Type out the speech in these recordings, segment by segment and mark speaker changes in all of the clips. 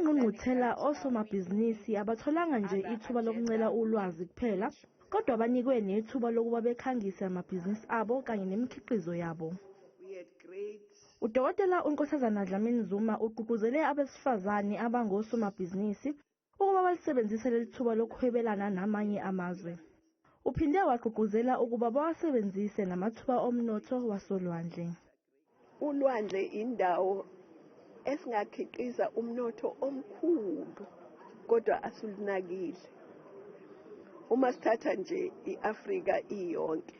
Speaker 1: ngqungquthela osomabhizinisi abatholanga nje ithuba lokuncela ulwazi kuphela, kodwa banikwe nethuba lokuba bekhangise amabhizinisi abo kanye nemikhiqizo yabo. Udokotela uNkosazana Dlamini Zuma ugqugquzele abesifazane abangosomabhizinisi ukuba balisebenzise leli thuba lokuhwebelana namanye amazwe. Uphinde wagqugquzela ukuba bawasebenzise namathuba omnotho wasolwandle.
Speaker 2: Ulwandle indawo esingakhiqiza umnotho omkhulu, kodwa asulunakile. Uma sithatha nje iAfrika iyonke,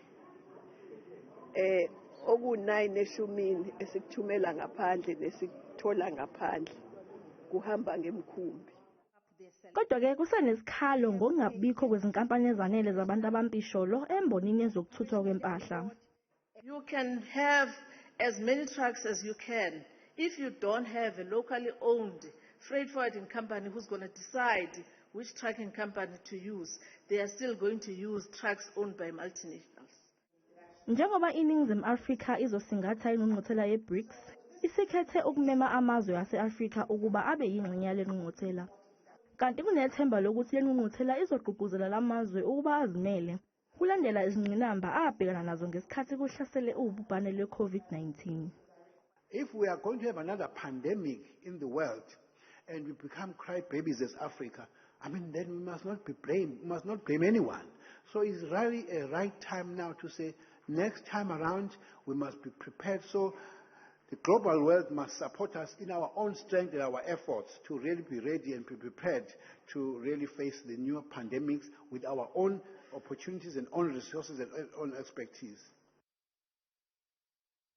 Speaker 2: oku-9 eshumini esikuthumela ngaphandle nesikuthola ngaphandle kuhamba ngemkhumbi.
Speaker 1: Kodwa-ke kusenesikhalo ngokungabikho kwezinkampani ezanele zabantu abampisholo embonini yezokuthuthwa kwempahla.
Speaker 3: You can have as many trucks as you can. If you don't have a locally owned freight forwarding company who's going to decide which trucking company to use, they are still going to use trucks owned by multinationals.
Speaker 1: Njengoba iNingizimu Afrika izosingatha ingqungquthela ye-BRICS, isikhethe ukumema amazwe ase-Afrika ukuba abe yingxenye yale ngqungquthela. Kanti kunethemba lokuthi le ngqungquthela izogqugquzela lamazwe ukuba azimele, kulandela izingqinamba abhekana nazo ngesikhathi kuhlasele ubhubhane lwe-COVID-19.
Speaker 4: If we are going to have another pandemic in the world and we become crybabies as Africa, I mean, then we must not be blamed. We must not blame anyone. So it's really a right time now to say, next time around, we must be prepared. So the global world must support us in our own strength and our efforts to really be ready and be prepared to really face the new pandemics with our own opportunities and own resources and own expertise.